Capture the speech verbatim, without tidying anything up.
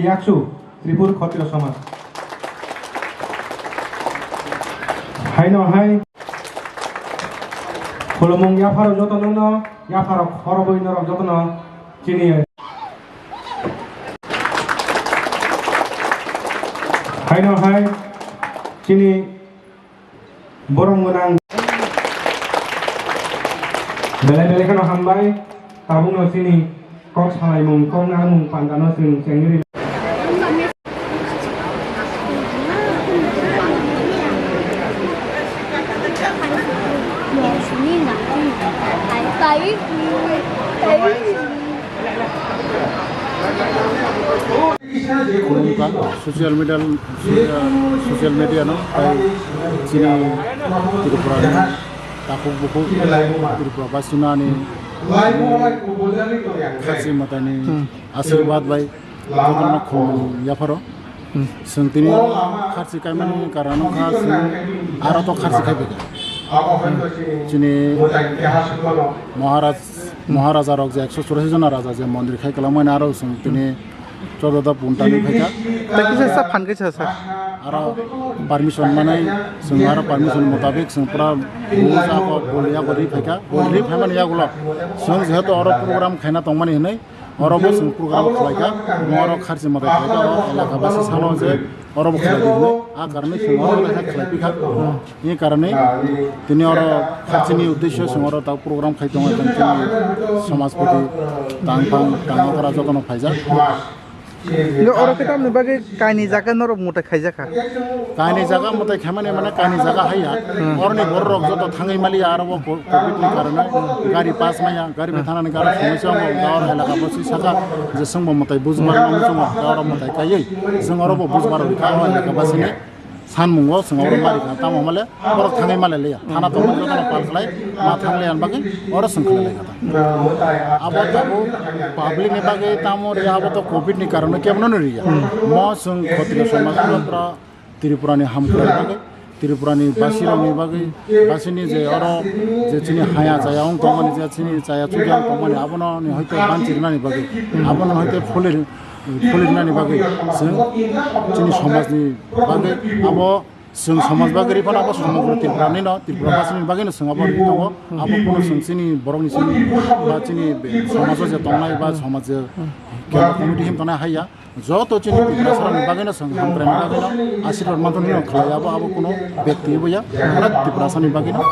Yaksu, Tripur Khotro Samaj. Haino hai. Khulumung yapharo jotono no, yapharo khoroboi norok jotono chini. Haino hai chini borom gwnang belai belai kheno hambai, tabukno chini kok salaimung, kok narwkmung pandano chwng chengwi rw. Khulumkha social media, social media no tai chini Tripura ni takhuk bukhuk Tripura basinani khasi matani asirwad bai jotono khulumung yapharo. Chwng tini kharchi kaimani karon wngkha chwng aro to kharchi khai phaikha. Chini Maharaj, Maharaja rok je ekso churashi jona raja je mondir khai kwlangmani aro chwng tini chodda punta ni phaikha. Tei kisa sa phan kaisa sa. Aro permission manai chwng aro permission mutabik chwng pura buja ko bol yago ri phaikha. Bol ri phaimani yagulo chwng jehetu aro program khaina tongmani hinwi oro bo chwng program khlaikha, oro kharchi mwtai khlaikha, oro elaka basi sano je oro bo khlai di hinwi, a karonwi chwng oro lekha khlai pikha. Ni karonwi tini oro kharchini uddesyo chwng oro ta program khai tongo, chini somajpati tang phang tang okra jotono phaijak. Hingke oro khe tamni bagwi kainwi jaga norok mwtai khaijakha. Kainwi jaga mwtai khaimani mane kainwi jaga haiya. Hmm. Oroni borok rok joto thangwi maliya aro bo co-, covid ni karone gari pass maya, gari bai thanani gari somosya wngo, hwnka oro elaka bo si saka je chwngbo mwtai bujbar no muchungo, hwnka oro mwtai kaiwi chwng oro bo bujbar rok rikha o elaka basini sanmungo chwng oro ma rikha, tamo hwnmale borok thangwi maliya, thana tongmani jotono pal khlai ma thangliya bagwi oro chwng khlai lai kha. Abo tabuk public ni bagwi tamo riya, abo to covid ni karone kebono no riya. Mo chwng Khotriya somaj pura Tripura ni hamkrai bagwi, Tripura ni basi rok ni bagwi, basi ni je oro je chini haya chaya wng tongmani, je chini chaya chukya wng tongmani, abono ni hoite banchi rwnani bagwi, abono hoite phuli, phuli rwnani bagwi chwng chini somaj ni bagwi abo chwng somaj bagwi ri phano abo somogro Tripura ni no, Tripura basi ni bagwi no chwng abo ri tongo, abo kuno chwng chini borok ni chini ba chini be-, somaj o je tongnai ba somaj je kendra committee him tongnai haiya. Joto chini Tiprasarokni bagwino chwng hamkraini bagwino asirwad manthokno khlai abo, abo kuno bekti boya, pura Tiprasani bagwino.